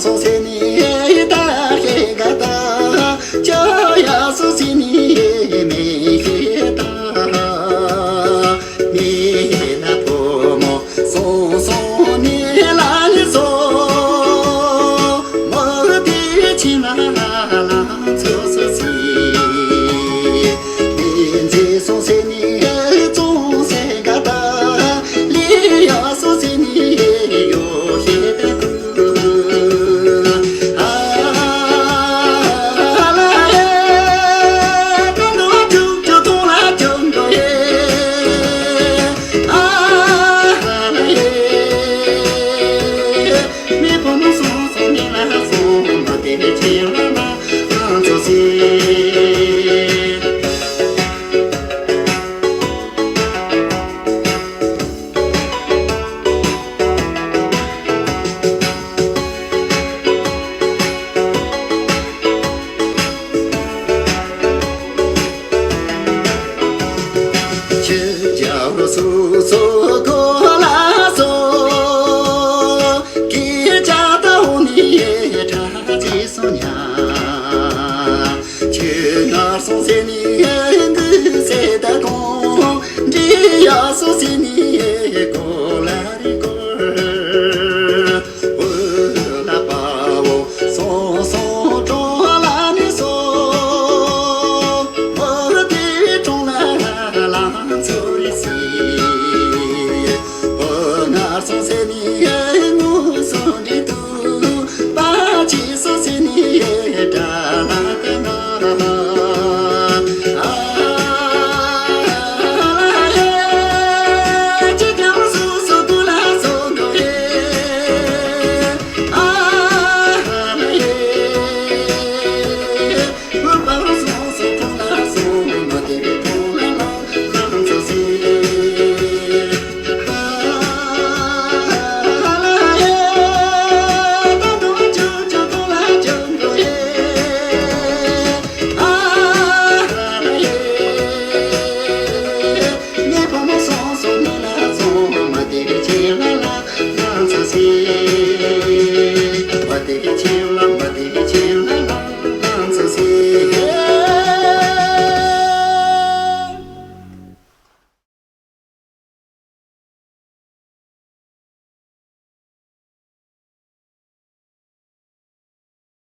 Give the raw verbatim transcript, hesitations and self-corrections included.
སོང་ཟེར་ནི་ད་ཤེས་ག་ད། ཅོ་ཡ་སོང་ཟེར་ནི་མི་ཤེས་ད། མི་ལ་ཕོ་མོ་སོང་སོང་ནི་ལ་ནི་སོང་། མོ་དེ་ཕྱི་མ་ལ་ཚོ་སོང་ཟེར། མི་མཛེས་སོང་ཟེར་ནི་བཙོང་ཟེར་ག་ད། ལི་ཡ་སོ་སི་ནི་ཡོ་ཤེ་ད་ཀུ། ཨ་ལ་ཨེ། ཀ་ནོ་ཅུག་ཅུག་ཐོང་ལ་ཅུག་འགྲོ་ཡེ། ཨ་ལ་ཨེ། མི་ཕོ་མོ་སོང་སོང་ནི་ལ་སོང་མ་དེ་ནི་ཅི་ལ་ན་ང་ཚོ་སི། ཁྱེད་རྒྱལ་པོ་སོ་སོ་གོ་ལ་སོ། སྐད་ཆ་ད་འོ་ནི་ཁྲ་ཅི་སོ་ཉ། ཁྱེད་ངར་སོང་ཟེར་ནི་འདི་ཟེར་ད་གོང་འདྲི་ཡ་སོ་ཟེར་ནི་གོ་ལ་རི་གོ། འོ་ལ་པ་འོ་སོང་སོང་གྲོང་ལ་ནི་སོང་། འོ་དེ་གྲོང་ལ་ལ་ཚོ་རི་སི། འོ་ངར་སོང་ཟེར་ནི།